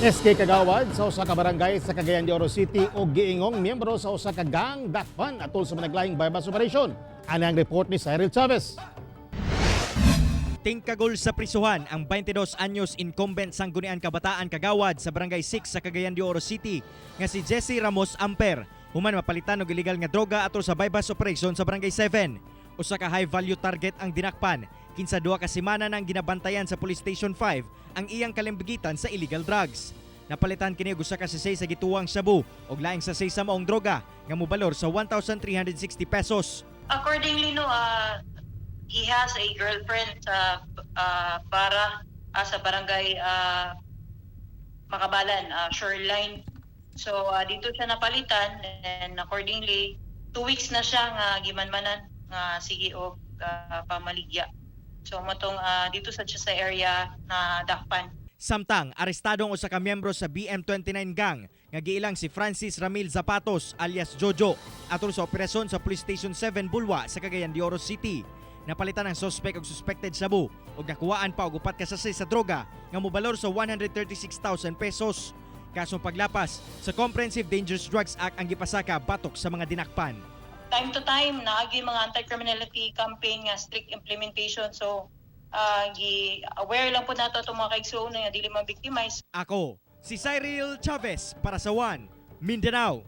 SK Kagawad sa usa ka barangay sa Cagayan de Oro City og giingong miyembro sa usa ka gang dakpan atol sa managlahing buy-bust operation. Ani ang report ni Cyril Chavez. Tingkagol sa prisuhan ang 22 anyos incumbent Sangguniang Kabataan Kagawad sa Barangay 6 sa Cagayan de Oro City nga si Jesse Ramos Amper human mapalitan og illegal nga droga atol sa buy-bust operation sa Barangay 7. Usa ka high value target ang dinakpan kinsa 2 ka semana nang ginabantayan sa Police Station 5 ang iyang kalimbigitan sa illegal drugs. Napalitan kini og usa ka sachet sa gituwang shabu og laing sachet sa maong droga nga mobalor sa 1,360 pesos. Accordingly, no, he has a girlfriend sa para sa barangay Makabalan, Shoreline. So dito siya napalitan and accordingly, 2 weeks na siya nga gimanmanan nga sige og pamaligya. So mao tong dito sa siya sa area na dakpan. Samtang, arestado ang usa ka miyembro sa BM29 gang nga giilang si Francis Ramil Zapatos alias Jojo atol sa operasyon sa Police Station 7 Bulwa sa Cagayan de Oro City. Napalitan ang suspect og suspected shabu ug nakuhaan pa og upat ka sachet sa droga nga mobalor sa 136,000 pesos. Kasong paglapas sa Comprehensive Dangerous Drugs Act ang gipasaka batok sa mga dinakpan. Time to time naagi mga anti-criminality campaign nga strict implementation, so gi aware lang po nato atong mga kaigsuonan nga dili ma-victimize. Ako, si Cyril Chavez para sa One Mindanao.